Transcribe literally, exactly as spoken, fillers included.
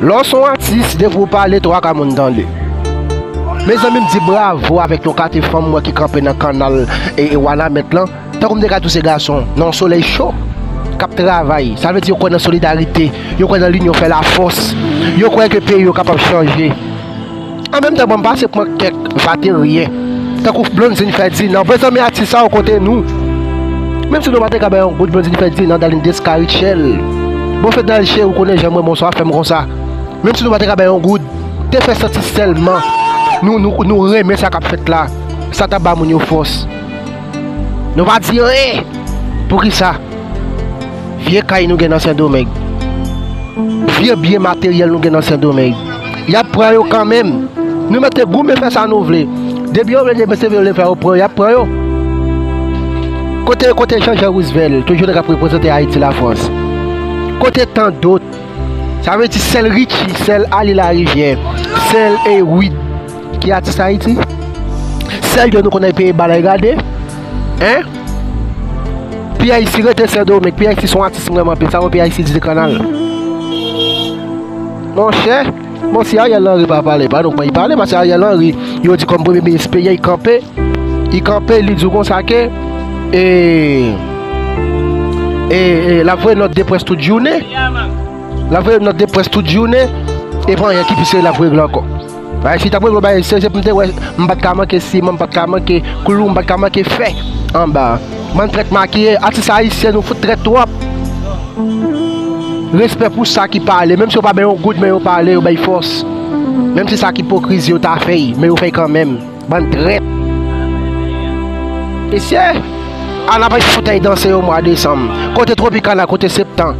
Lè w se yon atis, depi w pale, twa ka moun tande. Mezanmi, m di bravo avèk yon kate fanm mwen ki kanpe nan kanal e, e Wanament lan. Tankou m te ka di w se gason, nan yon solèy cho, k ap travay. Sa vle di yo kwè nan solidarite, yo kwè nan linyon fè lafòs, yo kwè ke peyi yo kapab chanje. An menm tan, bon, m pase pran kèk vateryen, tankou Blondine Ferdinand. Mezanmi, atis sa yo kote nou. Menm si nou pa te ka bay yon goud, Blondine Ferdinand, Darline Desca, Rutshelle. Bon, Fednaelle Chéry, ou konnen jan mwen, bonswa, fè m konsa. Menm si nou pa te ka bay yon goud, te fè santi sèlman nou, nou, nou renmen sa k ap fèt la. Sa t ap ba moun yo fòs. Nou pa di anyen. Poukisa? Vye kay nou gen nan Sendomeng. Vye byen materyèl nou gen nan Sendomeng. Y ap pran yo kanmenm. Nou mete goumen fè sa nou vle. Depi yo vle, depi se vle fè yo pran, y ap pran yo. Kote, kote Jean Jean Roosevelt, toujou nèg ap reprezante Ayiti Lafrans? Kote tandot? Sa vle di sèl Richie, sèl Ali Larivière, sèl Ewid ki atis Ayiti? Sèl yo nou konnen peye balay gade? Hein? P I C rete Sendomeng, P I C se yon atis m renmen anpil, sa yo P I C di kanal. Monchè, bon, si Ariel Henry pa pale, pa nou kòman li pale, paske Ariel Henry, yo di kòm premye minis peyi a, li kanpe, li kanpe, li di w konsa ke, e, e, e, l ap voye nòt de près tout jounen. L ap voye nòt de près tout jounen, e pa anyen ki pi serye l ap regle ankò. Bagay si t ap regle bagay serye, se pou m te wè, m pa t ka manke siman, m pa t ka manke klou, m pa t ka manke fè anba. Bann trèt makiye, atis ayisyen, nou fout trèt twòp. Respè pou sa ki pale, menm si yo pa bay yon goud, men yo pale, yo bay fòs. Menm si sa k ipokrizi, yo ta fè y, men yo fè y kanmenm. Bann trèt. Mesye, a n ap fout ay danse yo mwa desanm. Kote Tropicana, kote Septan?